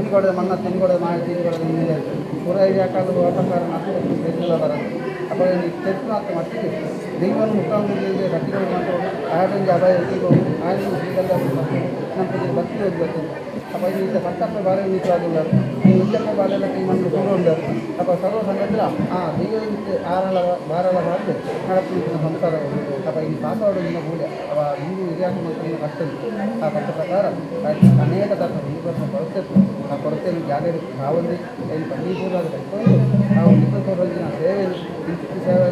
ತಿನ್ಕೊಡದೆ ಮಣ್ಣ ತಿನ್ಕೊಡದೆ ಮಾಯ ತಿನ್ಕೊಡದೆ ಪೂರ ಹಿರಿಯಾಕಾದ ಹೋಟಕಾರ ನಾಲ್ಕು ಬರ ಅಪ್ಪ ತೆಪ್ಪು ಮಟ್ಟಿಗೆ ದೈವನ ಮುಖಾಂತರ ಕಟ್ಟಿಕೊಂಡು ಮಾತ್ರ ಆಯೊಂದು ಅಭಯ ಎತ್ತಿಕೊಂಡು ಆಯನ ಶ್ರೀಗಂಧ ನಮ್ಮ ಭಕ್ತಿ ಹೋಗ್ಬೇಕು. ಅಪ್ಪ ಈ ಸಂಕಲ್ಪ ಬಾಳೆ ನೀಚವಾದುಳ್ಳರು ಈ ಉಜ್ಜಪ್ಪ ಬಾಳೆಲ್ಲ ಈ ಮಣ್ಣು ಕೂಡ ಉಂಡರು. ಅಪ್ಪ ಸರ್ವ ಸಂಗದ್ರ ಆ ದೈವದ ಆರಳ ಬಾರಳ ಬಾರ್ದು ನಡಪು ಸಂಸಾರ. ಅಪ್ಪ ಈ ಪಾಸವಾಡು ನಿಮ್ಮ ಮೂಲ್ಯ ಅವ ಹಿಂದೂ ಹಿರಿಯಾಕ ಮಾತ್ರ ಕಷ್ಟ. ಆ ಕಷ್ಟ ಪ್ರಕಾರ ಅನೇಕ ತರಹ ಹಿಂದೂ ಕೊರತೆ ಆ ಕೊರತೆಯನ್ನು ಜಾಗರಿ ನಾವೊಂದು ಇಲ್ಲಿ ಪಂಡೀಪೂರ್ವಾದ ಕೈಕೊಂಡು ನಾವು ನಿಪುಣ ಸೇವೆ ಸೇವೆ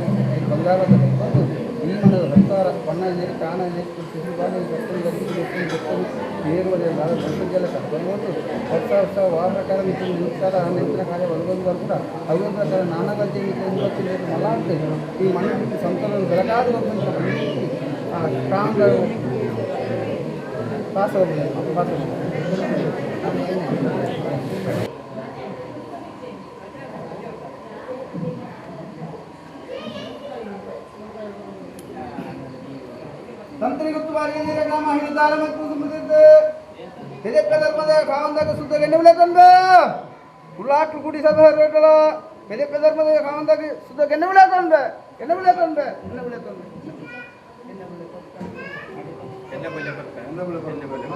ಬಂಗಾರದ ಕೈಕೊಂಡು ಈ ಮನದ ಸಂಸಾರ ಬಣ್ಣ ನೀರು ಕಾಣ ನೀರು ಸಿಹಿಬಾಣಿ ಏರುವುದೆಲ್ಲ ಕರ್ಕೊಂಡು ಹೊಸ ಹೊಸ ವಾರ ಪ್ರಕಾರ ನಿಂತಾರ ಆ ನಿಂತಿನ ಕಾರ್ಯ ಒಳಗೊಂದು ಕೂಡ ಅವರ ಪ್ರಕಾರ ನಾನಾ ಗಂಟೆ ಮಲಾಡ್ತೇವೆ. ಈ ಮಣ್ಣು ಸಂಸಾರ ಬೆಳಗಾದ ಸ್ಟ್ರಾಂಗ್ ಪಾಸ್ ಹೋಗ್ಬೋದು ಪಾಸ್ ತಂತ್ರಿ ಗುಪ್ತವಾರಿಗೆ ಗ್ರಾಮ ಹಿಡಿದಾರ ಮತ್ತು ಸುಮ್ಮದಿದ್ದೆ ಹಿರಿಯಪ್ಪ ಧರ್ಮದ ಕಾವಂದಾಗ ಸುದ್ದ ಗೆಣ್ಣೆ ತಂದ ಉಳ್ಳಾಟ್ಲು ಗುಡಿ ಸಭೆ ರೇಟಲ ಹಿರಿಯಪ್ಪ ಧರ್ಮದ ಕಾವಂದಾಗ ಸುದ್ದ ಗೆಣ್ಣೆ ತಂದ ಎಣ್ಣೆ ಬಿಳೆ ತಂದ ಎಣ್ಣೆ ಬಿಳೆ ತಂದ ಎಣ್ಣೆ ಬಿಳೆ ಎಣ್ಣೆ ಬಿಳೆ ಎಣ್ಣೆ ಬಿಳೆ.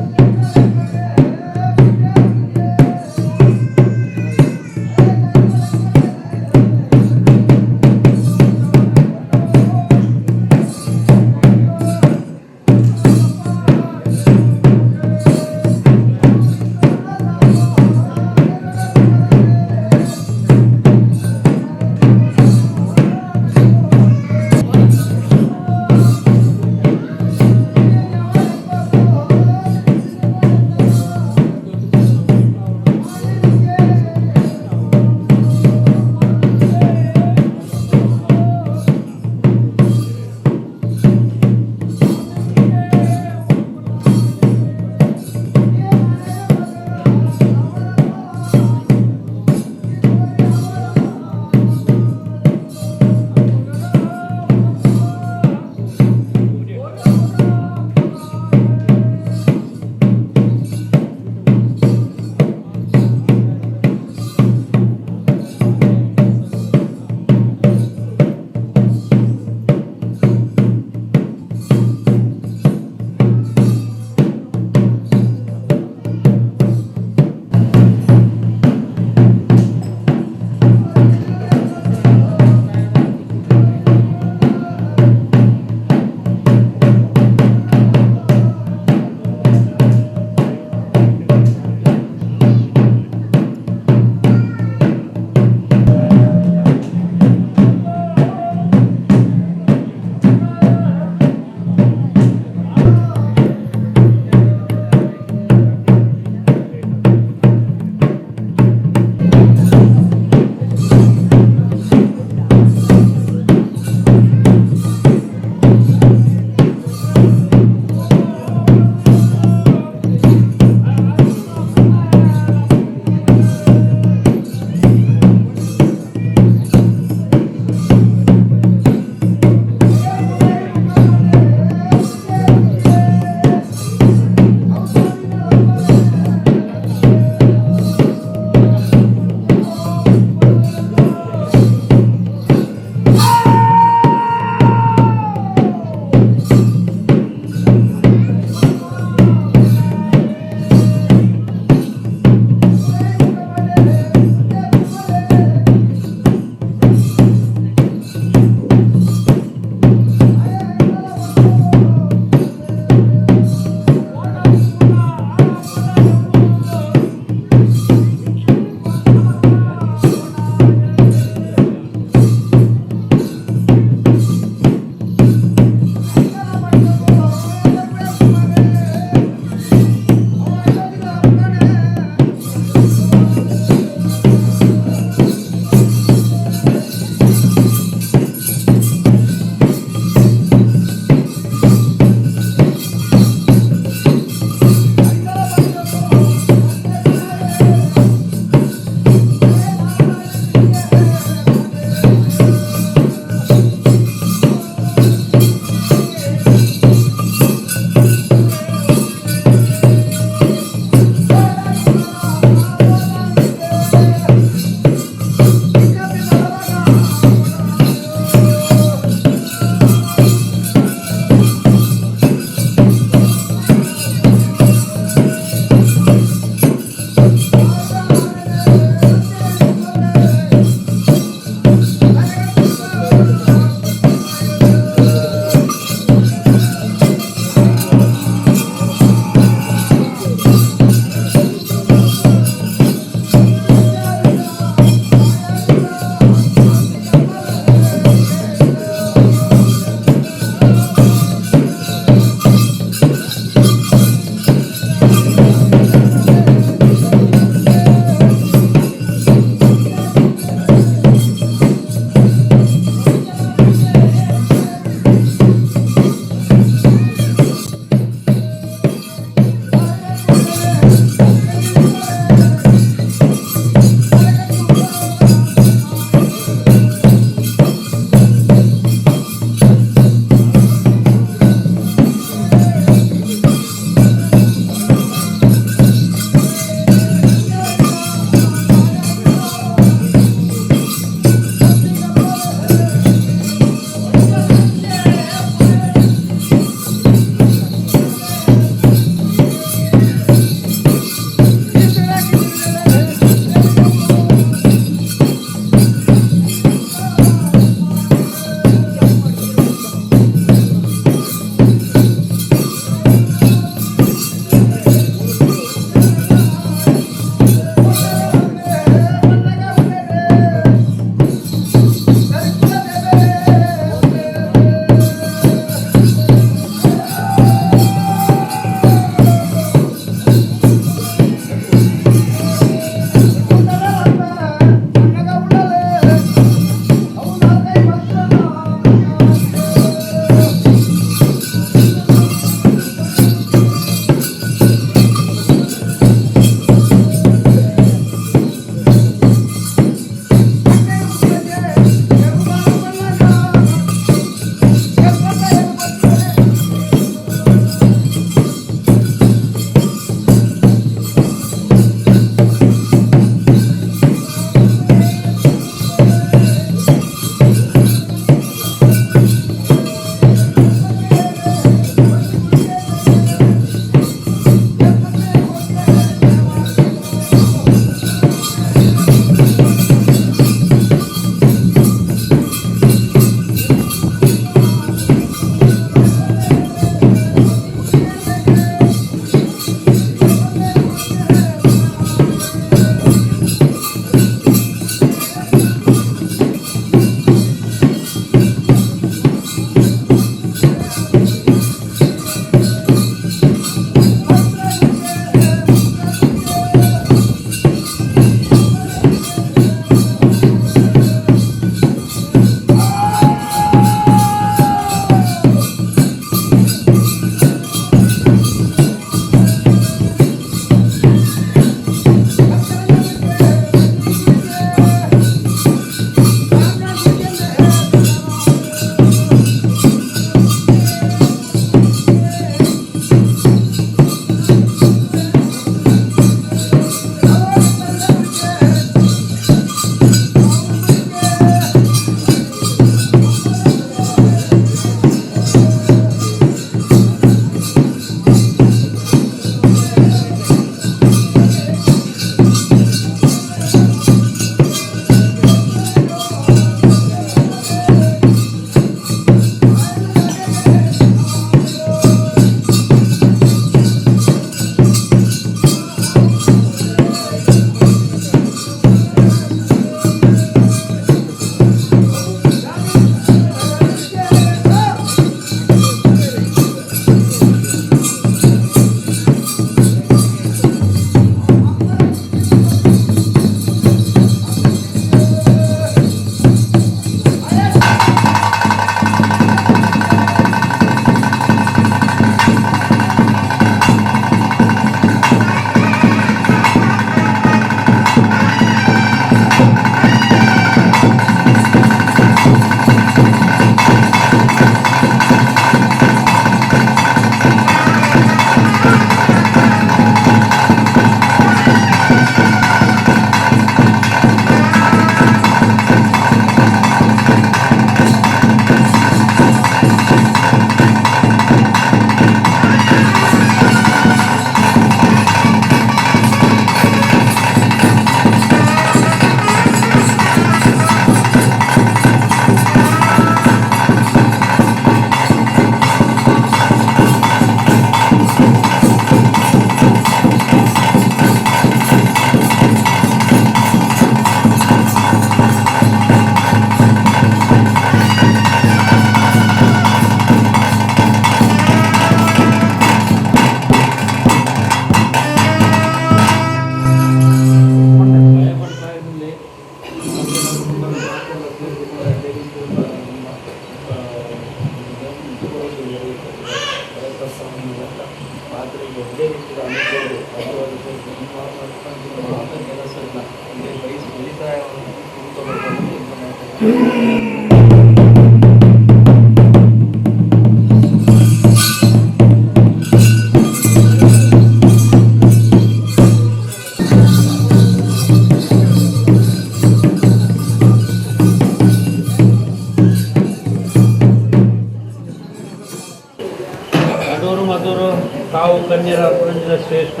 ಶ್ರೇಷ್ಠ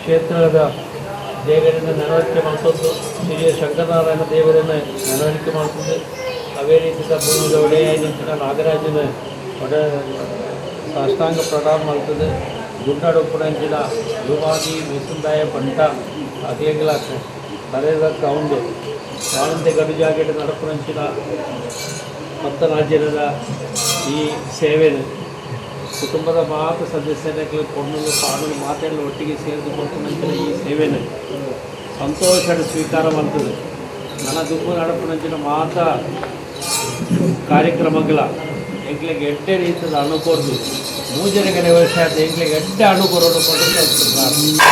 ಕ್ಷೇತ್ರದ ದೇವರನ್ನು ನೆನವರಿಕೆ ಮಲ್ತೊಂದು, ಶ್ರೀ ಶಂಕರನಾರಾಯಣ ದೇವರನ್ನು ನೆನವರಿಕೆ ಮಾಡ್ತದೆ. ಅವೇ ರೀತಿಯ ಭೂಮಿದ ಒಡೆಯಾಯಿನಂಚಿನ ನಾಗರಾಜನ ಒಡ ಸಾಷ್ಟಾಂಗ ಪ್ರಣಾಮ ಮಾಡ್ತದೆ. ಗುಂಡಾಡು ಉಪ್ಪುನಂಚಿನ ಯುವಾದಿ ಮೆಸುಂದಾಯ ಬಂಟ ಅಗ್ಲೆಗ್ಲ ತರೆದ ಕೌಂಡು ವಾಣಂತೆ ಗಡು ಜಾಗೆಟ್ ನಡಪುನಂಚಿನ ಪತ್ತನಾಜನದ ಈ ಸೇವೆನು ಕುಟುಂಬದ ಮಾತ ಸದಸ್ಯರ ಪೊಣ್ಣುಲು ಪಾಣುಲು ಮಾತೆಲ್ಲ ಒಟ್ಟಿಗೆ ಸೇರಿದು ಕೊಡ್ಪುನಂಚಿನ ಈ ಸೇವೆನು ಸಂತೋಷಡ್ ಸ್ವೀಕಾರ ಮಾಡ್ತದೆ. ನನ್ನ ದುಂಬು ನಡಪುನಂಚಿನ ಮಾತ ಕಾರ್ಯಕ್ರಮಗಳ ಎಂಕ್ಲೆಗ್ ಎಡ್ಡೆ ರೀತಿದ ಅನು ಕೊರ್ದು, ಮೂಜನೆಗೆ ವ್ಯವಸಾಯ ಎಂಕ್ಲೆಗ್ ಎಡ್ಡೆ ಅನು ಕೊರೊಡು ಪಂದ್.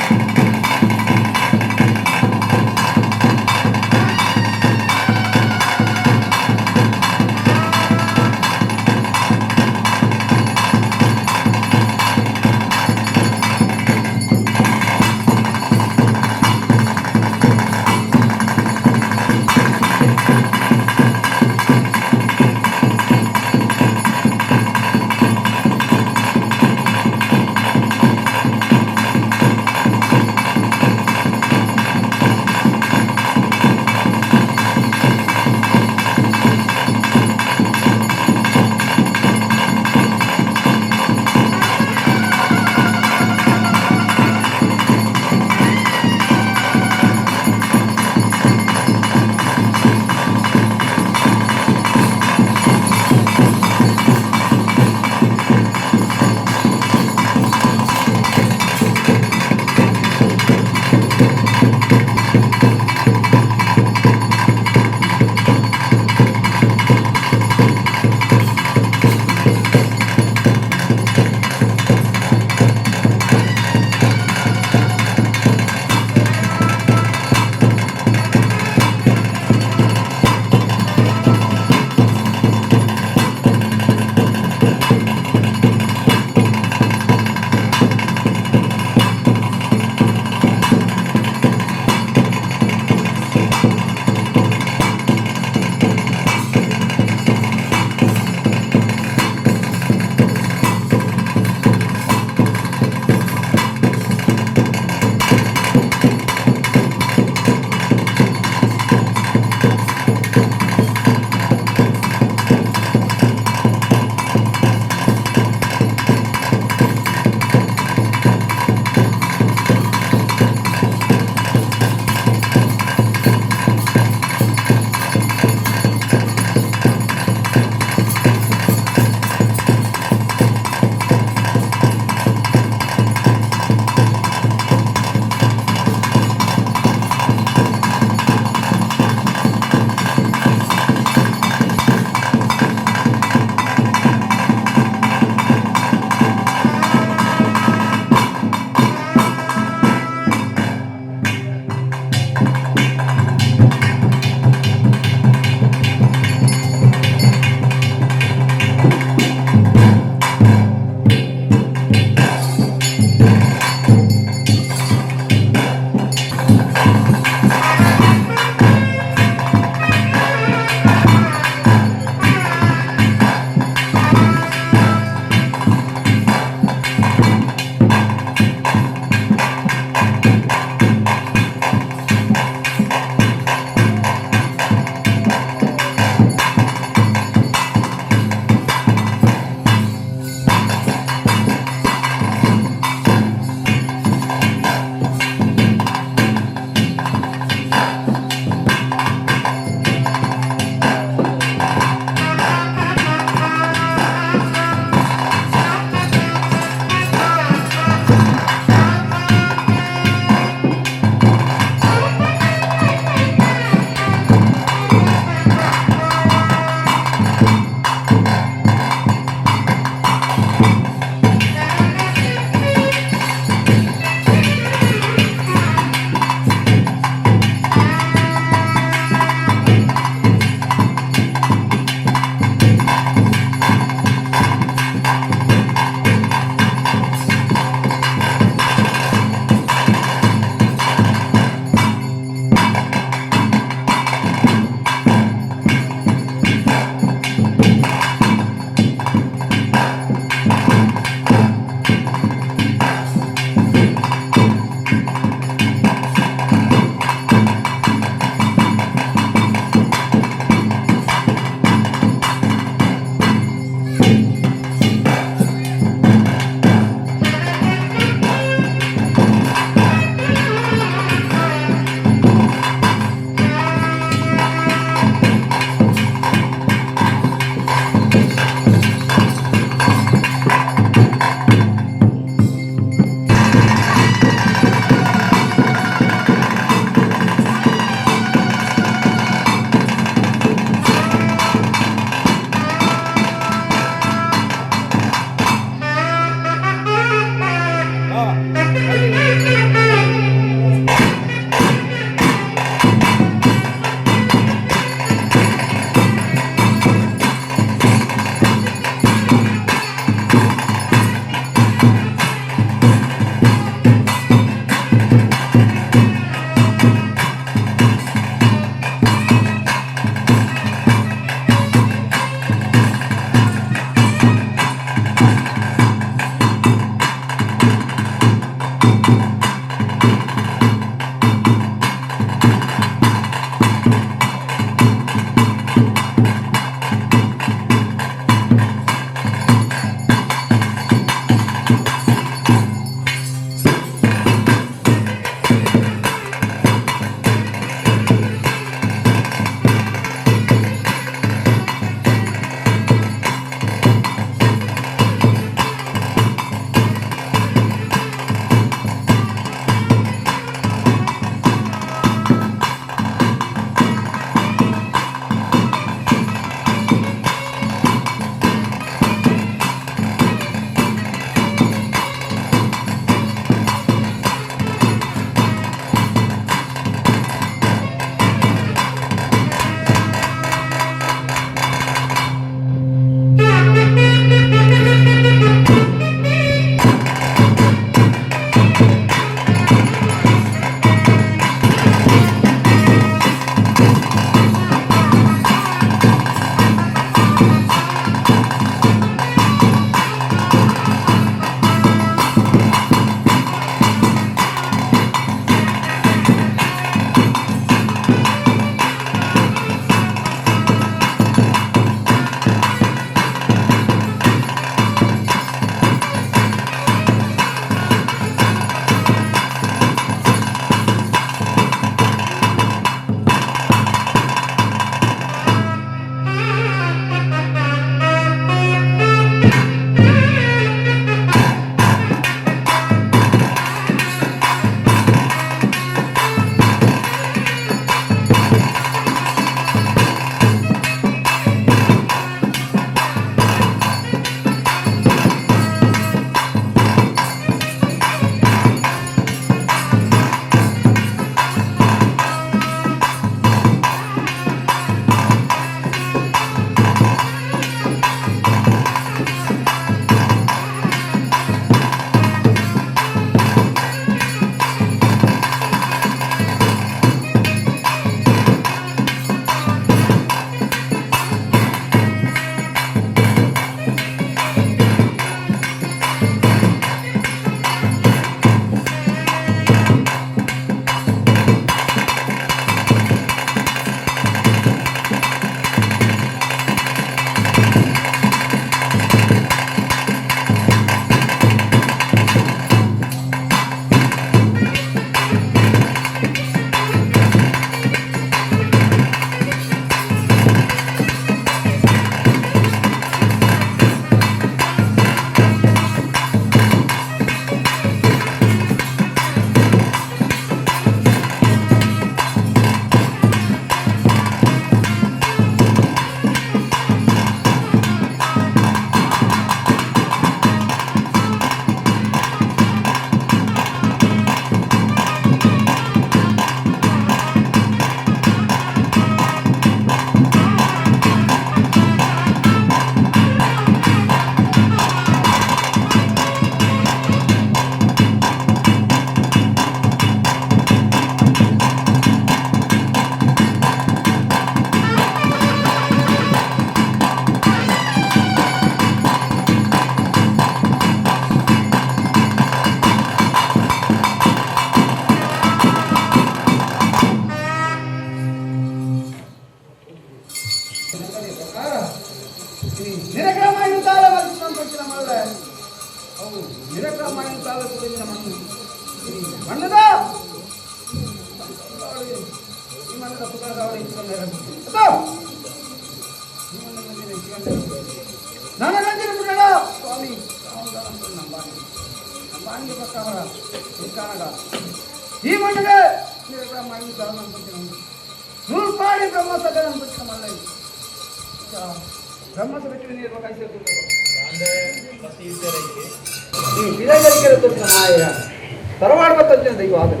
ತರವಾಡ ಬತ್ತಂಚಿನ ದೈವ ಆದರೆ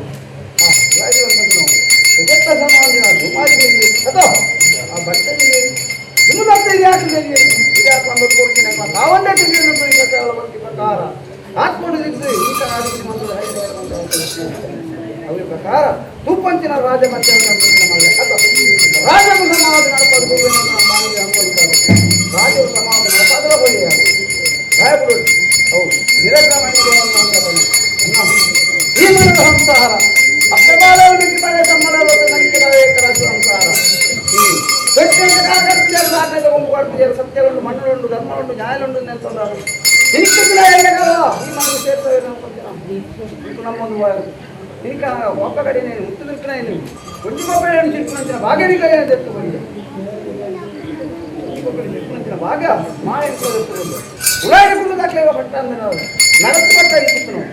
ಎತ್ತ ಸಮಾಜಿನ ದುಮಾರಿಗೆ ಅಥವಾ ಆ ಬಟ್ಟೆಗೆ ದುಮ್ಮು ಯಾಕೆ ಯಾಕೆ ಅನ್ನೋದು ಕೊಡ್ತೀನಿ ತಾವನ್ನೇ ತಿಳಿಯನ್ನು ಪ್ರಕಾರ ಹಾಕೊಂಡು ಅವಿ ಪ್ರಕಾರ ತೂಪಂಚಿನ ರಾಜ ಅಥವಾ ರಾಜನ ಸಮಾಜ ನಡಪಾದ ರಾಜರು ಸಮಾಜ ನಡಪಾದ್ರೆ ಹೋಗಿ ರಾಯಪುರ ಹೌದು ನಿರಗ್ರಹ ಈ ಮನದ ಸಂಸಾರ ಸತ್ಯಲುಂಡು ಮಣ್ಣುಂಡು ಧರ್ಮలుంಡು న్యాయలుండు ನೆನ್ಕೊಂಡಾರು ಈ ಮನಸ್ಸು ಸೇರ್ತವೆ ನಮ್ಮೊಂದು ఇంకా ఒక్కగడి నేను ముత్తు తిరుక్కున్నాను కొంచెం గొప్ప చిరుకునంచిన బాగా నీకు తెచ్చుకోండి చిరుకునంచిన బాగా మా ఇంట్లో తెచ్చుకోండి ఉలాయకుండా దాకా పట్టాను నడపు పట్ట ఇస్తున్నాం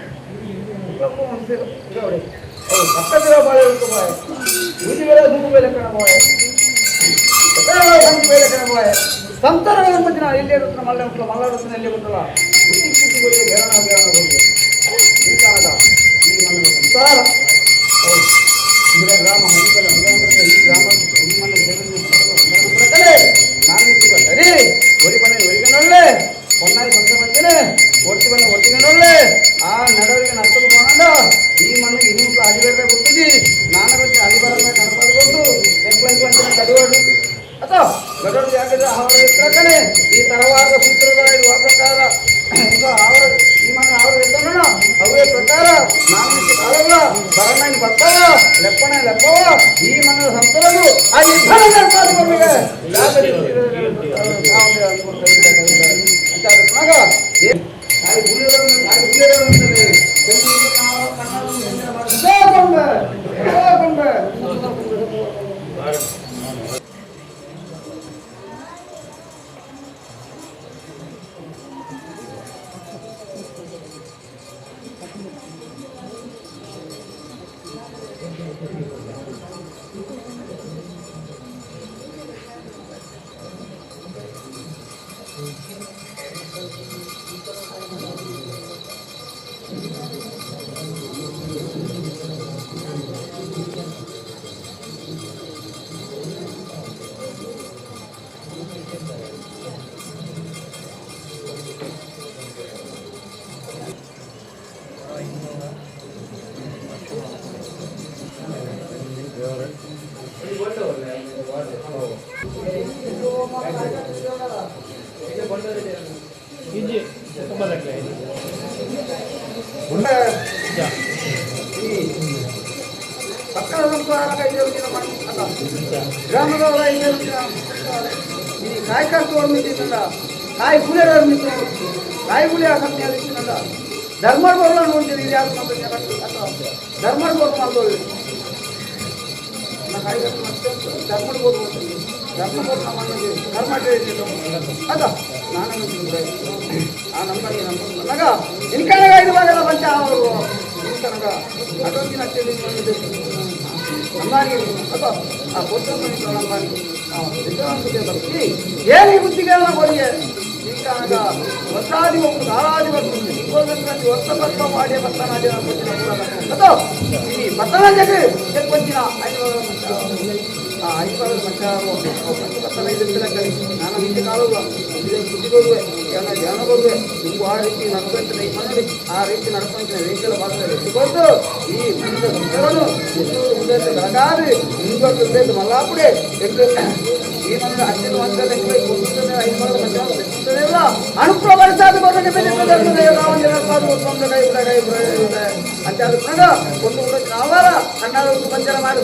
పక్కదిలో బాగా ఊది వేల దూకు వేల ఎక్కడ పోయే వేల ఎక్కడ పోయే సంతానం వచ్చిన ఎల్లి ఎడుతున్నా మళ్ళీ ఉంటున్నా మళ్ళీ అడుగుతున్నా ఎల్లి ఉంటున్నా బుద్ధి బుద్ధి పోయి వేరణ వేరణ ఇంకా ఈ మన సంసార గ్రామ ఈ గ్రామ సరే ఒరి పని ఒరిగనోళ్ళే కొన్నాయి సొంత మంచినే ఒట్టి పని ఒట్టిగనోళ్ళే ఆ నడవడికి నచ్చలు పోనండా ఈ మనకి ఇనుము అదివేరే గుర్తుంది నాన్న వచ్చి అదివారంగా కనపడకూడదు ఎట్లంటి గడువాడు అతో గడుడు జాగ్రత్త ఆవర ఎత్తకనే ఈ తర్వాత సూత్రధారుడు ఆ ప్రకార ఇంకా ఆవర ఈ మన ఆవర ఎత్తున్నాడు అవే ప్రకార నాన్న కాలంలో బరణాన్ని బతారా లెప్పనే లెప్పవా ఈ మన సంతలను ఆ యుద్ధాలు ಪಕ್ಕದ ಗ್ರಾಮದವರ ಈ ಕಾಯಕರ್ತವ್ರ ಮಿತ್ತಿನಲ್ಲ ಕಾಯಿ ಕೂಲಿಯವ್ರ ಮಿತ್ತು ಕಾಯಿ ಕೂಲಿ ಆಸಕ್ತಿ ಧರ್ಮದ ಬರಲ್ಲ ನೋಡ್ತೀರಿ ಇದು ಯಾರು ಧರ್ಮದ ಬರೋ ಮಾಡ್ದೋಳಿ ಧರ್ಮದ ಬೋದು ಧರ್ಮ ಬೋದು ಧರ್ಮ ಅದ ನಾನು ಆ ನಂಬರ್ ನಂಬರ್ ಇನ್ಕನಗ ಇದು ಬಾಗಲ್ಲ ಪಂಚ ಅವರು ಇನ್ಕನಗ ಅಟೋಕಿನ ಅಂಬಾನಿ ಅಥವಾ ಆ ಕೊತ್ತಂಬರಿ ಅಂಬಾನಿ ಬರ್ತಿ ಏನು ಬುದ್ಧಿಗಳನ್ನ ಕೊಡಿಯೆ ಇಂಕಾಗ ಹೊಸಾದಿ ಒಂದು ಕಾಲಾದಿ ಬರ್ತದೆ ಹೊಸ ಬತ್ತ ಮಾಡಿ ಬತ್ತನಾದಿ ಅಥವಾ ಈ ಬತ್ತನಾಜಕ್ಕೆ కొంచెం ఐదు ఐదు ನಾನು ಹಿಂದೆ ಕಾಲಲ್ಲ ಬುದ್ಧಿಗೋಗುವೆ ಏನ ಧ್ಯಾನಗೋಗುವೆ ನಿಮ್ಗೂ ಆ ರೀತಿ ನಡ್ಕೊಂತ ಮನಡಿ ಆ ರೀತಿ ನಡ್ಕೊಂತ ವೆಹಿಕಲ್ ಬರ್ತಾರೆ ಎತ್ತಿಕೊಂಡು ಈ ಮುಂದೆ ಸಂಸಾರನು ಮುಂದೆ ಬೆಳಗಾದಿ ಮುಂದೆ ಮಲ್ಲಾಪುಡೆ ಈ మన అత్యంత ఐదు ಅನುಕೂಲ ಅಂತ ಒಂದು ನಾವಾರ ಅಣ್ಣ ಪಂಚರ ಮಾಡಿ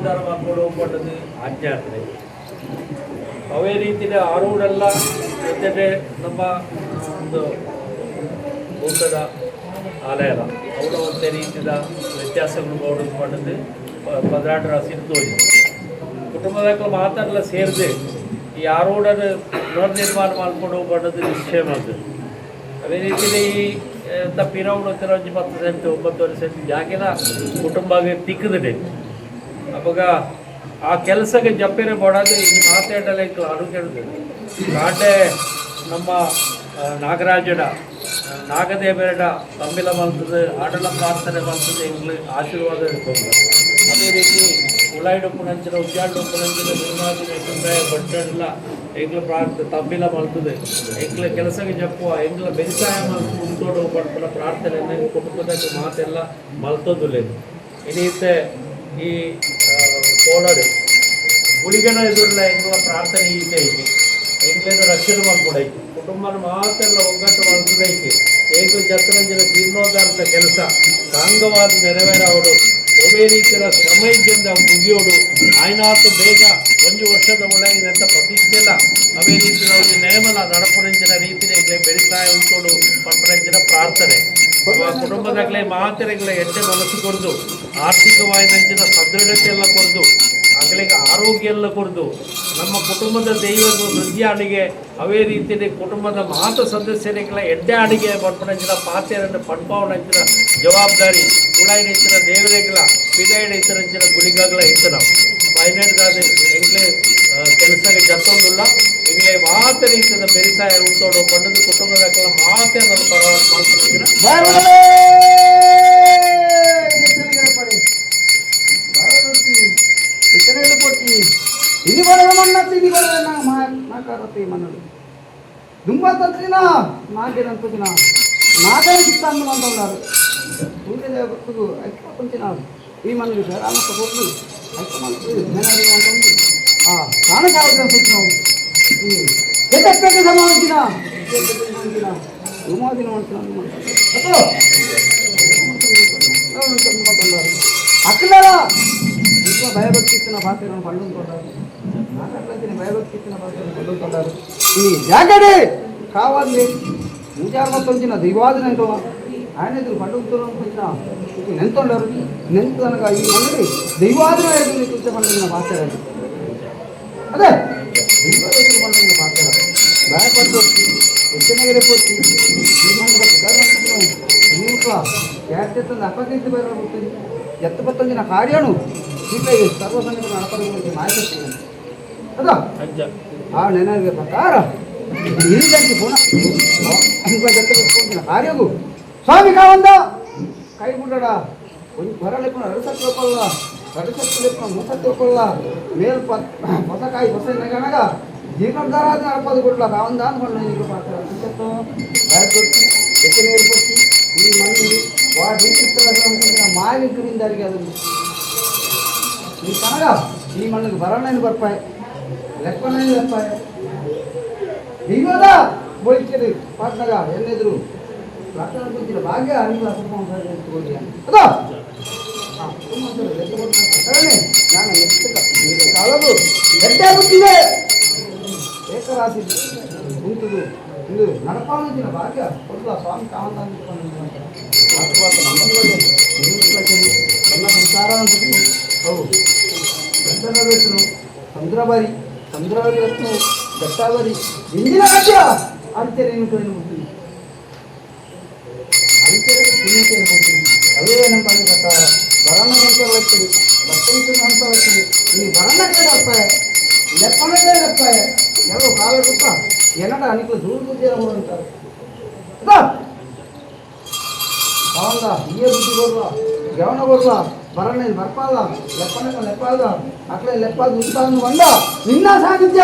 ಜೀರ್ಣೋದ್ಧಾರ ಮಾಡ್ಕೊಂಡು ಹೋಗ್ಬಂಡದು ಆಜ್ಞೆ ಆಗ್ತದೆ. ಅವೇ ರೀತಿಯ ಆರೂಡೆಲ್ಲ ಜೊತೆಗೆ ನಮ್ಮ ಒಂದು ಭೂತದ ಆಲಯದ ಅವಳ ಒಂದೇ ರೀತಿಯ ವ್ಯತ್ಯಾಸಗಳು ನೋಡೋದು ಪಡೆದು 12 ರಾಶಿ ತೋರಿ ಕುಟುಂಬದ ಮಾತಾಡಲ್ಲ ಸೇರಿದೆ ಈ ಆರೋಡನ್ನು ಪುನರ್ನಿರ್ಮಾಣ ಮಾಡ್ಕೊಂಡು ಹೋಗ್ಬಂಡದು ನಿಶ್ಚಯ ಮಾಡ್ತದೆ. ಅದೇ ರೀತಿಯಲ್ಲಿ ಈ ಪಿರೌಡ್ ಹತ್ತಿರ ಒಂದು 10 ಸೆಂಟ್ 9 ಸೆಂಟ್ ಜಾಗಿನ ಕುಟುಂಬಗೆ ತಿಕ್ಕದಿದೆ. ಅವಾಗ ಆ ಕೆಲಸಕ್ಕೆ ಜಪ್ಪೇರೆ ಬಡೋದು ಈ ಮಾತಾಡಲ್ಲ ಅನುಕೇಳಿದೆ. ಕಾಟೆ ನಮ್ಮ ನಾಗರಾಜನ ನಾಗದೇವರ ತಂಬಿಲ ಮಾಡ್ತದೆ, ಆಡಲ ಪ್ರಾರ್ಥನೆ ಮಾಡ್ತದೆ, ಎಂಗ್ಲು ಆಶೀರ್ವಾದ ಇರ್ತದೆ. ಅದೇ ರೀತಿ ಉಳಾಯಿಡೊಪ್ಪುನಂಚಿನ ಉಜ್ಜಾಡೊಪ್ಪುನಂಚಿನ ನಿರ್ಮಾದಿನ ಸಂದಾಯ ಬಟ್ಟೆಲ್ಲ ಎಂಗ್ಲ ಪ್ರಾರ್ಥನೆ ತಂಬಿಲ ಮಾಡ್ತದೆ, ಎಂಗ್ಲ ಕೆಲಸಕ್ಕೆ ಜಪ್ಪುವ ಎಂಗ್ಲ ಬೆರಿಸಾಯ ಮಲ್ತು ಉಂಟೋಡು ಪಡ್ಪಡ ಪ್ರಾರ್ಥನೆ ಕುಟುಂಬದ ಮಾತೆಲ್ಲ ಮಲ್ತೊಂದುಲ್ಲ. ಇನ್ನೀತೆ ಈ ತೋಳರು ಗುಳಿಗನ ಎದುರಲ್ಲ ಎಂಗ್ಲ ಪ್ರಾರ್ಥನೆ ಈತೆ ಐತಿ, ಎಂಗ್ಲೇನ ರಕ್ಷಣೆ ಮಾಡ್ಕೊಡೈತಿ, ಕುಟುಂಬನ ಮಾತೆಲ್ಲ ಒಗ್ಗಟ್ಟು ಮಾಡ್ತದೈತಿ. ಏಕ ಜತ್ತರಂಜನ ಜೀರ್ಣೋದ್ಧಾರದ ಕೆಲಸ ಸಾಂಗವಾದ ನೆರವೇರವಡು ಒವೇ ರೀತಿಯ ಶ್ರಮ ಇದ್ದಿಂದ ಮುಗಿಯೋಡು ಆಯ್ನಾತು ಬೇಗ ಒಂದು ವರ್ಷದ ಒಳಗಿನಂತ ಪ್ರತಿಷ್ಠೆಲ್ಲ ಅವೇ ರೀತಿಯ ಒಂದು ನೇಮನ ನಡಪುರಂಚಿನ ರೀತಿಯ ಎಂಗ್ಲೆ ಬೆರಿಸಾಯ ಉಂಟೋಡು ಪಂಪರಂಚಿನ ಪ್ರಾರ್ಥನೆ. ಕುಟುಂಬದಾಗಲೇ ಮಾತೆರೆಗಳ ಎಡ್ಡೆ ಮನಸ್ಸು ಕೊಡ್ದು, ಆರ್ಥಿಕವಾಯಿನಂಚಿನ ಸದೃಢತೆ ಎಲ್ಲ ಕೊಡ್ದು, ಅಗಲಿಗೆ ಆರೋಗ್ಯ ಎಲ್ಲ ಕೊಡ್ದು, ನಮ್ಮ ಕುಟುಂಬದ ದೈವದ ವೃದ್ಧಿ ಅಡಿಗೆ ಅವೇ ರೀತಿಯಲ್ಲಿ ಕುಟುಂಬದ ಮಾತು ಸದಸ್ಯರಿಗೆಲ್ಲ ಎಡ್ಡೆ ಅಡಿಗೆ ಪಡ್ಪಣಂಚಿನ ಪಾತ್ರೆಯನ್ನು ಪಡ್ಪಾವಣಂಚಿನ ಜವಾಬ್ದಾರಿ ಉಳಾಯಿನ ದೇವರಿಗೆಲ್ಲ ಪಿದಾಯಿನ ಇತ್ತರಂಚಿನ ಗುಳಿಗಾಗಲ ಇತ್ತು. ನಾವು ಫೈನಾನ್ಸ್ ಎಂಗ್ಲೆ ಕೆಲಸಕ್ಕೆ ಜತ್ತೊಂದುಲ್ಲ ಎಂಗ್ಲೆ ಮಾತ ರೀತಿಯ ಬೆರಿಸಾಯ ಉಂಟೋಡು ಪಂಡದ ಕುಟುಂಬದ ಮಾತೆ ಪರವಾಗಿ ఇది బడగమన్నట్టు ఇది బడగ మన్నాడు దుంబత్తిన నాకేనంతున్నా నాకనే చిత్తాన్ని అంటున్నారు. సూర్యదేవతకు ఐక్యపంచినారు ఈ మనకి శరామత్త కొట్లు ఐక్యమంటుంది అంటుంది. ప్రాణ కావాల్సిన సూచన ఎక్కడ సంబంధించిన ఉమాదిన అక్కడారా ఇంట్లో భయభక్తి ఇచ్చిన పాత్రను పండుకుంటారు, నాకట్లయితే భయభక్తి ఇచ్చిన పాత్రను పండుకుంటారు. ఈ జాగడే కావాలి పూజార్మత్తంచిన దైవాదిన ఆయన ఎదురు పండుగ ఎంత ఉండరు నెంత అనగా ఈ మంది దైవాదిన ఎదురు చూసే పండుగ పాత్ర అదే దైవాదిన పండుగ పాత్ర భయపడుతూ ఎచ్చనగిరిపోయి అపకీర్తి బయలుతుంది ఎత్తపత్తంచిన కార్యను సర్వసంగతి నడపడం గురించి మాయశక్తి అదా ఆ నేను ప్రಕಾರ ఈ ಪುನಃ ಕಾರ್ಯಗೂ ಸ್ವಾಮಿ ಕಾವಂದ ಕೈ ಬಿಡಡ ಒಂದು ಹೊರಲೆಪ್ಪನ ಎರಡು ಸತ್ತು ಹೋಗಲ್ಲ, ಎರಡು ಸತ್ತು ಲೆಪ್ಪನ ಮೂರು ಸತ್ತು ಹೋಗಲ್ಲ, ಮೇಲ್ ಹೊಸಕಾಯಿ ಹೊಸ ನಗಣಗ ಜೀರ್ಣೋದ್ಧಾರ ನಡಪದು ಕೊಡ್ಲ ಕಾವಂದ ಅಂದ್ಕೊಂಡು ಈಗ ಪಾತ್ರ ಭಯಪಡ್ತಿ ಎತ್ತ ನೀರು ಕೊಟ್ಟು ಈ ಮಣ್ಣು ವಾಡಿ ಮಾವಿದ್ದರಿಂದ ಅರಿಗೆ ಅದನ್ನು ಈ ಕನಗ ಈ ಮಣ್ಣಿಗೆ ಬರೋಣೇನು ಬರ್ಪಾಯ ಲೆಕ್ಕನೇನು ಬರ್ಪಾಯ ದೈವದ ಬಳಿಕೆದು ಪಾಟ್ನಾಗ ಎನ್ನೆದುರು ಲಕ್ಷಣ ಕುಂತಿನ ಭಾಗ್ಯ ಅನುಕೂಲ ಕುಟುಂಬ ಅದೋ ನಾನು ಕಾಲವು ಗಡ್ಡೆ ಬುದ್ಧಿದೆ ಏಕರಾಶಿ ಕುಂತುದು ಇದು ನಡಪಾನಿನ ಭಾಗ್ಯ ಕೊಡ್ಲ ಸ್ವಾಮಿ ಕಾವಂತ ಎಲ್ಲ ಸಂಸಾರ ಹೌದು ಗಂಡನ ಚಂದ್ರಬಾರಿ ಚಂದ್ರಬಾರಿ ರತ್ನ ದಟ್ಟಾಬರಿ ಇಂದಿನ ರಾಜ್ಯ ಅಂತ್ಯರೇನು ಮುಟ್ತೀನಿ ಅಂತ್ಯರೆ ತಿನ್ನುತ್ತೇನೆ ಮುಟ್ತೀನಿ ಅವೇ ನಮ್ಮ ಪ್ರಕಾರ ಬರಣ ಸಂಸಾರ ಹೋಗ್ತದೆ ಭಕ್ತನ ಸಂಸಾರ ಹೋಗ್ತದೆ ಈ ಬರಣ ಕೇಳಪ್ಪ ಲೆಪ್ಪಣ ಕೇಳಪ್ಪ ಯಾವ ಕಾಲ ಕೊಟ್ಟ ಏನಡ ಅನಿಕಲು ದೂರ ಬುದ್ಧಿ ಅಂತಾರೆ ಕಾವಂದ ಇಯೇ ಬುದ್ಧಿ ಕೊಡ್ಲ ಗವನ ಕೊಡ್ಲ ಬರಣ ಬರ್ಪಾದ ಲೆಪ್ಪಣ ಲೆಪ್ಪಾದ ಅಕ್ಕಡೆ ಲೆಪ್ಪಾದ ಉಂಟಾನು ಬಂದ ನಿನ್ನ ಸಾನ್ನಿಧ್ಯ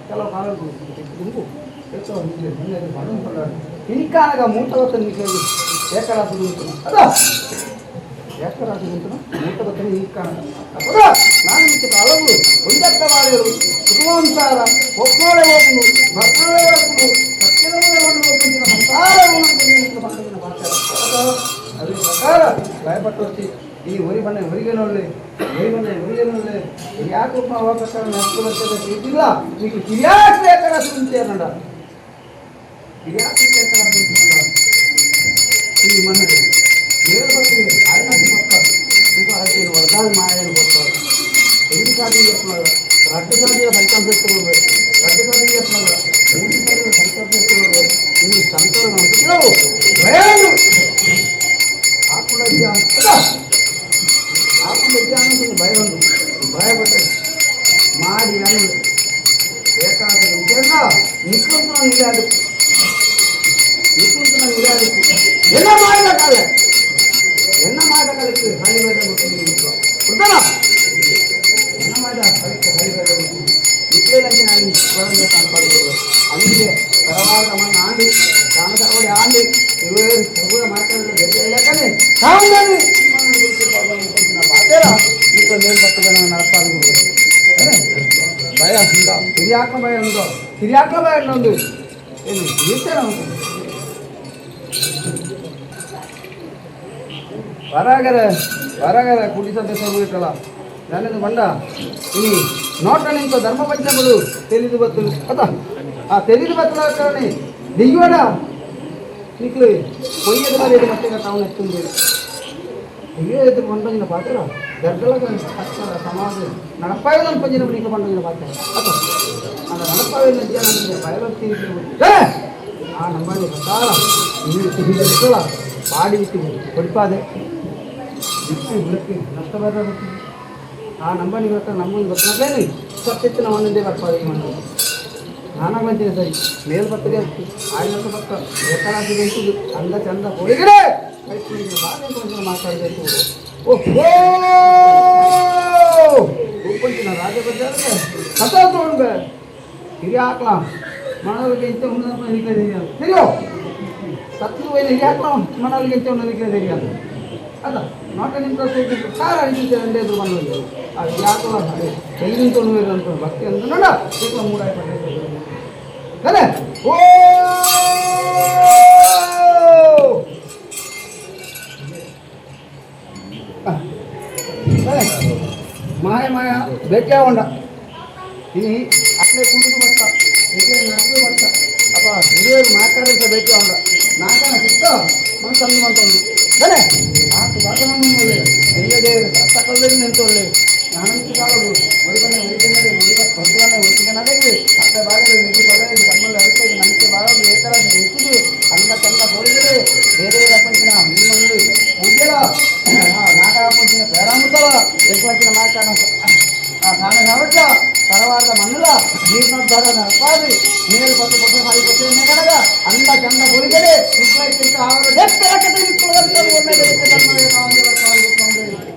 ಕೆಲವು ಕಾಲ ಗುಂಪು ಇನಿಕಾನಗ ಮೂಟವತ್ತ ನೀಕೇಳಿ ಏಕರಾಸ ಗುಂಪುನ ಅದ ಏಕರಾಸ ಗುಂಪುನ ಮೂಟವತ್ತ ನೀಕಾನಗ ಅದ ನಾನು ಮಿಕ್ಕ ಅಳವು ಒಂದಕ್ಕ ಮಾಡಿದರು ಕುಟುಂಬಾಂಸಾರ ಒಪ್ಪನಾಳೆ ಹೋಗುನು ಬರ್ನಾಳೆ ಹೋಗುನು ಸತ್ಯದ ಹೋಗುತ್ತಿನ ಸಂಸಾರ ಅದೇ ಪ್ರಕಾರ ಭಯಪಟ್ಟು ಈ ಒರಿ ಬಣ್ಣ ಹೊರಿಗೇನೊಳ್ಳೆ ಒರಿ ಬಣ್ಣ ಹೊರಿಗೇನೊಳ್ಳೆ ಯಾಕಪ್ಪ ಅವಕಾಶ ನಡ್ಕೊಬರ್ತದೆ ಇಲ್ಲ నీకు ಕಿರಿಯಾಕ್ಲೆ ಎక్కడ ಸುಂತೇನಂಡ ಕಿರಿಯಾಕ್ಲೆ ಎక్కడ ಸುಂತೇನಂಡ ಈ ಮಣ್ಣು ಏಳು ఆయన పక్క ఇంకా ఆయన వరదాలు మాయని కొత్తారు ఎన్ని సార్లు చెప్తున్నారు రడ్డు సార్లు ఫలితం పెట్టుకోరు రడ్డు సార్లు చెప్తున్నారు మూడు సార్లు ఫలితం పెట్టుకోరు నీ సంతోషం అంటున్నావు భయాలు ఆకుండా ఆకుండా కొంచెం భయం ఉంది భయపడ్డాడు మాడి అని ఏకాగ్రత ఉంటేనా నికుంటున్న నిరాడు నికుంటున్న నిరాడు என்ன మాయల కాలే என்ன మాయల కాలకి హరి వేద వృద్ధనా என்ன మాయల హరికి హరి వేద ఇట్లేదంటే ನಾನು ಕಾಣಪಡಬಹುದು అందుకే తర్వాత మన ఆండి దాని ఆండి ఇరవై కూడా మాట్లాడలేదు కావునని బాధేరా ఇంట్లో నేను పట్టుకొని నడపాలి భయం ఉందా హిరియాత్మ భయం ఉందో హిరియాత్మ భయం ఉంది వరాగర వరాగర కుటి సదస్సు దాని బండ ఈ నోట ఇంకో ధర్మ పంచములు తెలియదు బతులు కదా ఆ తెలియదు బతులు కానీ దియ్యోడా నీకు పొయ్యేది మరి ఏది మట్టిగా టౌన్ ఎత్తుంది అయ్యో ఎదురు పండుగ పాత్ర గర్గలకు సమాధి నడపాయలను పంచినప్పుడు నీకు పండుగ పాత్ర அந்த நடப்பாவை பயபக்தி ఆ నమ్మాలి చాలా పాడి విత్తి కొడిపాదే విత్తి ఉలికి నష్టపడ్డాడు ఆ నంబని గట్ట నమ్ముని వచ్చినట్లే సత్యత్తిన మన్నుందే పడపాలి మనం నానా మంచిది సరి మేలు పత్తగా ఆయన పక్క ఎక్కడాసి పెంచుడు అంద చంద పొడిగిరే బాగా కొంచెం మాట్లాడలేదు ఓహో కొంచెం రాజపద్యాలకే కథ హిరియాక్లా మనోళ్ళకి ఎంత ఉన్నదో నీకే తెలియాలి తెలియవు సత్తు పోయిన హిరియాక్లా మనోళ్ళకి ఎంత ఉన్నదో నీకే తెలియాలి అదా నోట నింతో సార్ అడిగించారు అంటే ఎదురు మనోళ్ళు ఆ హిరియాక్లా తెలివితో నువ్వు అనుకున్నాను భక్తి అందుకున్నాడా ఇట్లా మూడు అయిపోయి కదా ఓ మాయ మాయ బెట్టే ఉండ ఇది అట్లే కుళ్ళు పట్ట ఇట్లే నడుపు పట్ట అప్ప ಹಿರಿಯರು ಮಾತಾಡಿಸ ಬೇಕೇ ಉಂಡ ನಾಕನ ಸಿಕ್ಕ ಮನಸ್ಸು ಅನ್ನುವಂತ ಸరే ಆತು ಬಾತನೊಳ್ಳೆ ಎಲ್ಲದೇ ಸತ್ತಕೊಳ್ಳೆ ನಿಂತೊಳ್ಳೆ ನಾನಂತೂ ಕಾಲದು ಒರಿಬನ್ನೆ ಒರಿಗಿನಡೆ ಒರಿಗ ಹೊತ್ತುವನ್ನೇ ಒತ್ತಿಗನಡೆ ಅತ್ತೆ ಬಾಗಲು ನಿಧಿ ಕೊಲೆ ತಮ್ಮಲ್ಲಿ ಅರುತ್ತೆ ನಂಬಿಕೆ ಬಾಗಲು ಏಕರ ನಿಂತುದು ಅಂದ ಚಂದ ಹೋಳಿದರೆ ಬೇರೆ ಪ್ರಪಂಚಿನ ನಿಮ್ಮಲ್ಲಿ ಪೂಜ್ಯರ నాకాపంచిన పేరాముతల ఎక్కువచ్చిన మాకాన సాన కాబట్టి తర్వాత మన్నుల జీర్ణోద్ధార నడపాలి నీరు కొత్త కొత్త అయిపోతే కనుక అంద చంద పొలిగడే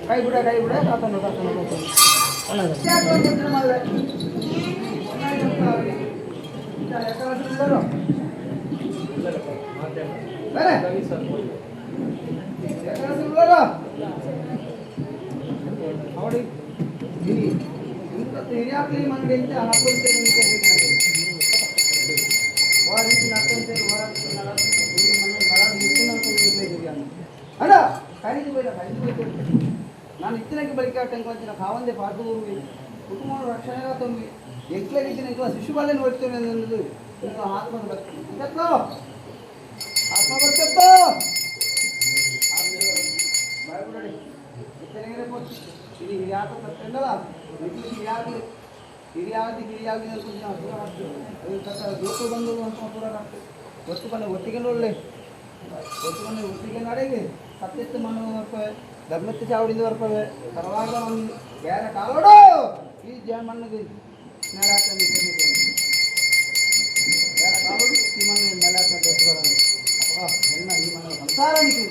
కైగుడ కైగుడ తాతను తాతను ಹಿರಿಯಾಕ್ಲಿ ಮನಗೆ ಎಂತ అన్న ఖరీదు పోయినా ఖరీదు పోయి నన్ను ఇచ్చినకి బలికాటం వచ్చిన కావందే పాటు కుటుంబంలో రక్షణగా తొమ్మిది ఎట్లా ఇచ్చిన ఇంట్లో శిశుబాలని పడుతుంది ఇంకా ఆత్మ ఆత్మ భక్తి భయపడి ఇది హిరియాత తప్ప ಹಿರಿಯಾಗಲಿ ಹಿರಿಯಾಗಲಿ ಹಿರಿಯಾಗಲಿ ದೋತು ಬಂದು ಅಂತ ಪೂರ ಒತ್ತು ಬಂದ ಒಟ್ಟಿಗೆ ಒಳ್ಳೆ ಒತ್ತು ಬಂದ ಒಟ್ಟಿಗೆ ನಡೆಗೆ ಸತ್ಯತ್ತು ಮಣ್ಣು ಬರ್ಪವೆ ಧರ್ಮಕ್ಕೆ ಚಾವಡಿಂದ ಬರ್ಪವೆ తర్వాత ಬೇರೆ ಕಾಲೋಡು ಈ ಜ ಮಣ್ಣಿಗೆ ನೆಲ ಹಾಕೊಂಡು ಬೇರೆ ಕಾಲೋಡು ಈ ಮಣ್ಣು ನೆಲ ಹಾಕೊಂಡು ಎತ್ಕೊಳ್ಳೋದು ಅಪ್ಪ ಎನ್ನ ಈ ಮಣ್ಣು ಸಂಸಾರ నీకు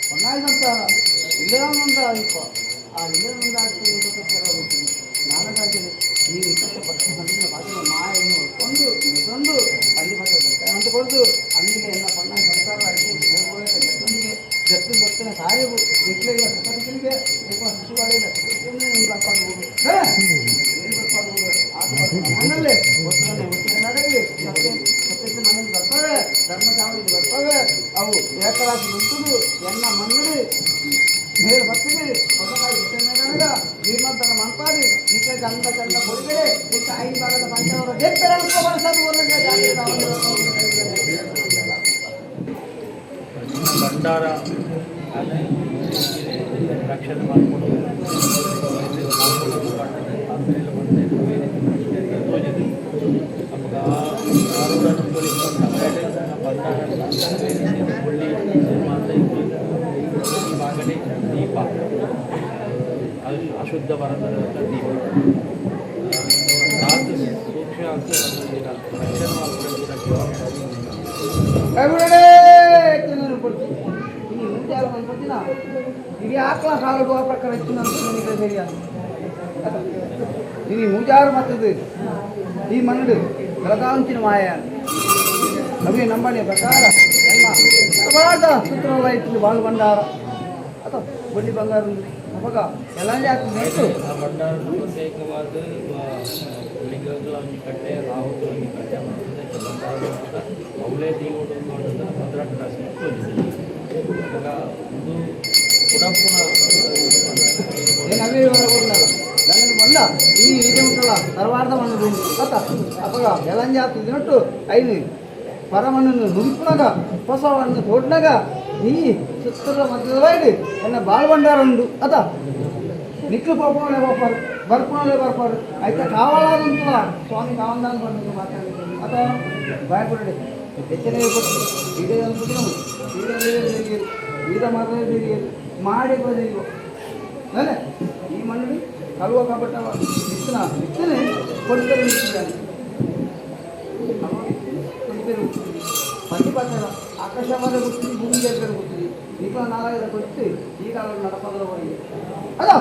కొన్నాయి సంసాರ ఇల్లే ఉందా ఆ ఇల్లే ఉందా ನಾನಗಾಗಿದೆ ನೀವು ಇಪ್ಪತ್ತು ಪಕ್ಷ ಸಂದಿನ ಭಾಷೆ ಮಾಯನ್ನು ಕೊಂಡು ಮೆಸೊಂದು ಅಲ್ಲಿ ಭಾಷೆ ಅಂತ ಕೊಡ್ದು ಅಲ್ಲಿಗೆ ಎಲ್ಲ ಪಣ್ಣ ಸಂಸಾರ ಆಯಿತು ಜತ್ತೊಂದಿಗೆ ಜತ್ತು ಬರ್ತನೆ ಕಾರ್ಯವು ಇಟ್ಲಿಲ್ಲ ಸತತಿಗೆ ఎక్కువ ಶಿಶುವಾಳಿಲ್ಲ ಮಣ್ಣಲ್ಲೇ ಒತ್ತಿಗೆ ಒತ್ತಿಗೆ ನಡೆಗೆ ಸತ್ಯ ಸತ್ಯಕ್ಕೆ ಮಣ್ಣಲ್ಲಿ ಬರ್ತವೆ ಧರ್ಮ ಚಾವಡಿಗೆ ಬರ್ತವೆ ಅವು ಏಕರಾಶಿ ನಿಂತುದು ಎನ್ನ ಮಣ್ಣು ಮೇಲ್ ಬರ್ತದೆ ಗಂಧ ಚಂದ ಕೊಡುಗೆರೆ ಇತ್ತ ಐದು ಭಾಗದ ಪಂಚವರ ಭಂಡಾರ ರಕ್ಷಣೆ ಮಾಡಿಕೊಂಡು ತೋಜಿದೆ. ಅವಾಗ ಆರೂರನ್ನು ಭಂಡಾರ ಒಳ್ಳಿ ಮಾತ ಈ ಭಾಗಡೆ ದೀಪ, ಅದು ಅಶುದ್ಧ ಬರದ ದೀಪ. ಆತು ಸೂಕ್ಷ್ಮ ಅಂತ ರಕ್ಷಣೆ ಮಾಡ್ಕೊಂಡು ಜವಾಬ್ದಾರಿ. ఇది ఆకಲ కాలుడు ప్రಕಾರ ಇತ್ತು ಸರಿಯಾ. ఇది ಮೂಜಾರು ಮತ್ತದು ಈ ಮಣ್ಣು ಬೆಳಗಾಂಚಿನ ಮಾಯ ಅವಿ ನಂಬಣಿ ಪ್ರಕಾರ ಎಲ್ಲ ಬಾದ ಸೂತ್ರಲ್ಲ ಇತ್ತು ಬಾಳು ಭಂಡಾರ ಅಥವಾ ಬಡ್ಡಿ ಬಂಗಾರ ಅವಾಗ ಎಲ್ಲ ಜಾತಿ ನೆಟ್ಟು. ಆ ಭಂಡಾರ ಪ್ರತ್ಯೇಕವಾದ ಲಿಂಗಗಳ ಕಟ್ಟೆ, ರಾಹುಗಳ ಕಟ್ಟೆ ಮತ್ತು ಬಂಗಾರ ಕೂಡ ಅವಳೇ ದೀವುಡು ಮಾಡೋದು ಭದ್ರಾಟ ರಾಶಿ ತೋರಿಸಿದೆ. ಅವಾಗ ಒಂದು ಪುನಃ ಏನು ಅವೇ ವಿವರ ಕೊಡಲ್ಲ ನನಗೆ ಬಂದ ಈ ಇದೆ ಉಂಟಲ್ಲ ತರವಾರ್ದ ಮಣ್ಣು ಅತ್ತ. ಅವಾಗ ಎಲಂಜಾತಿ ದಿನಟ್ಟು ಐದು ಪರಮಣ್ಣನ್ನು ನುಡಿಪುನಾಗ ಹೊಸವನ್ನು ತೋಡ್ನಾಗ ಈ ಸುತ್ತಲ ಮಧ್ಯದೊಳಗೆ ಎನ್ನ ಬಾಳ್ ಭಂಡಾರ ಉಂಡು ಅತ. ನಿಕ್ಲು ಪಾಪವೇ ಪಾಪಾರು ಬರ್ಪುಣವೇ ಬರ್ಪಾರು అయితే కావాలంటున్నా స్వామి కావాలని పండుగ మాట్లాడి అత. భయపడండి ಹೆಚ್ಚಿನ ಕೊಟ್ಟು ಇದೇ ಅನ್ಬಿಟ್ಟು ಈಗ ಈಗ ಮಾತ್ರ ಮಾಡಿ ಅಲ್ಲೇ ಈ ಮಣ್ಣು ಕలువ కాబట్టి విత్తన విత్తనే కొడుకు పత్తి పట్టణ ఆకాశ గుర్తుంది, భూమి దగ్గర గుర్తుంది. ఈ కాలం నాలుగైదు కొట్టి ఈ కాలం నడపదల పోయి అదో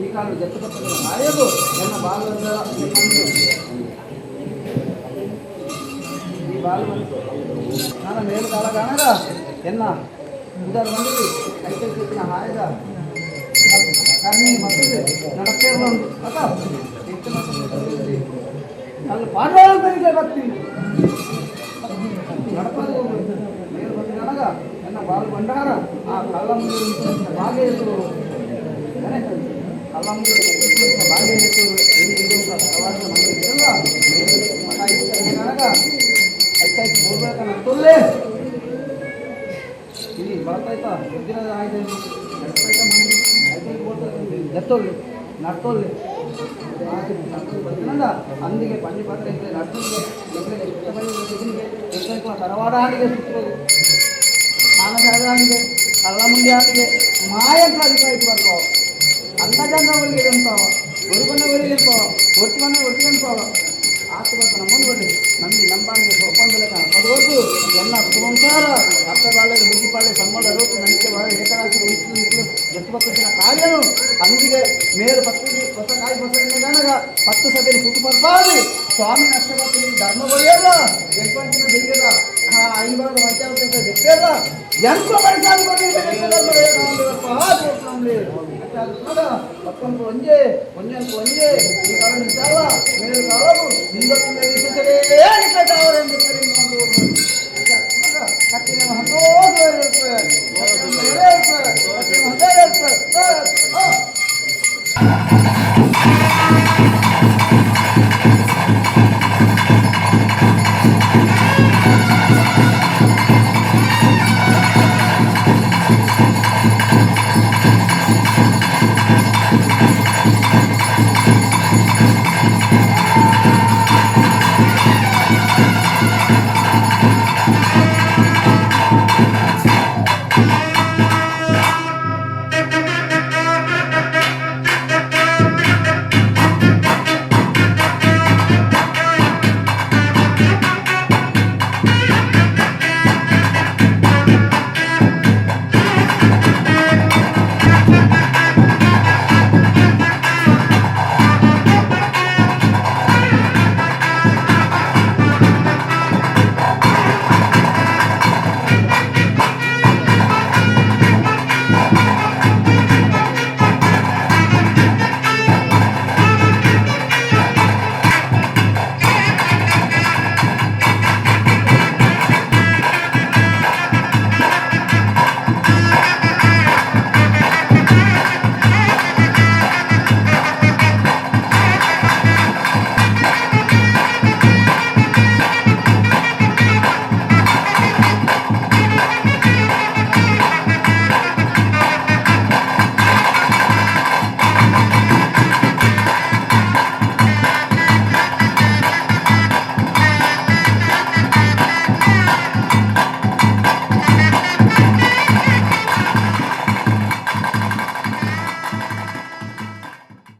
ఈ కాలం జట్టు పక్కన రాయదు ఎన్న బాగా ఈ బాలు నాన్న మేలు కాలగానగా ఎన్న ఉదారు మంది అయితే చెప్పిన హాయిగా కర్ణి మత్తది నడపేర్లో ఉంది అత. కళ్ళు పాడవాలని పెరిగే భక్తి నడపదు మేలు భక్తి అనగా ఎన్న బాలు బండార ఆ కళ్ళ ముందు బాగా ఎత్తుడు కళ్ళ ముందు బాగా ఎత్తుడు తర్వాత అనగా అయితే ಬೋರ್ಬೇಕನ್ನ ಇಲ್ಲಿ ಬಳತಾಯ್ತಾ ಬುದ್ಧಿನ ಆಯ್ತು ಎತ್ತೊಳ್ಳಿ ನಡ್ತೊಳ್ಳಿ అందుకే పని పట్ల నడుతుంది తరవాడానికి సుత్రుడు స్నానజాగానికి కళ్ళ ముందానికి మాయంత్ర అధికారికి వరకు అంతజంగా ఒలిగి ఒరికొన్న ఒలిగిపో ఒట్టిమన్న ఒట్టికనిపో ಆತ್ಮತನ ಮುಂದುವರಿ ನಂಬಿ ನಂಬಾಣಿಗೆ ಸೋಪಂದಲಕ ಪದವತ್ತು ಎಲ್ಲ ಕುಟುಂಬಾರ ಅತ್ತ ಬಾಳೆ ಮಿಗಿ ಪಾಳೆ ಸಂಬಳ ರೋಟು ನಂಬಿಕೆ ಬಾಳೆ ಏಕರಾಶಿ ಉಳಿಸಿ ಜತ್ತು ಕಾರ್ಯನು ಅಂದಿಗೆ ಮೇಲು ಪತ್ತು ಹೊಸ ಕಾಯಿ ಹೊಸ ಗಣಗ ಪತ್ತು ಸಭೆಯಲ್ಲಿ ಹುಟ್ಟು ಬರ್ಬಾರ್ದು ಸ್ವಾಮಿ ನಷ್ಟ ಧರ್ಮ ಬರೆಯಲ್ಲ ಎಪ್ಪಂಚಿನ ದೆಯ್ಯಲ್ಲ ಆ ಐವಾರ వంచాల చెప్పేదా ఎంత పక్కంపు ಒಂಜೆ ಒಂಜಂపు ಒಂಜೆ ఈ కాలం చాలా మేలు కాలము కట్టిన సంతోషం.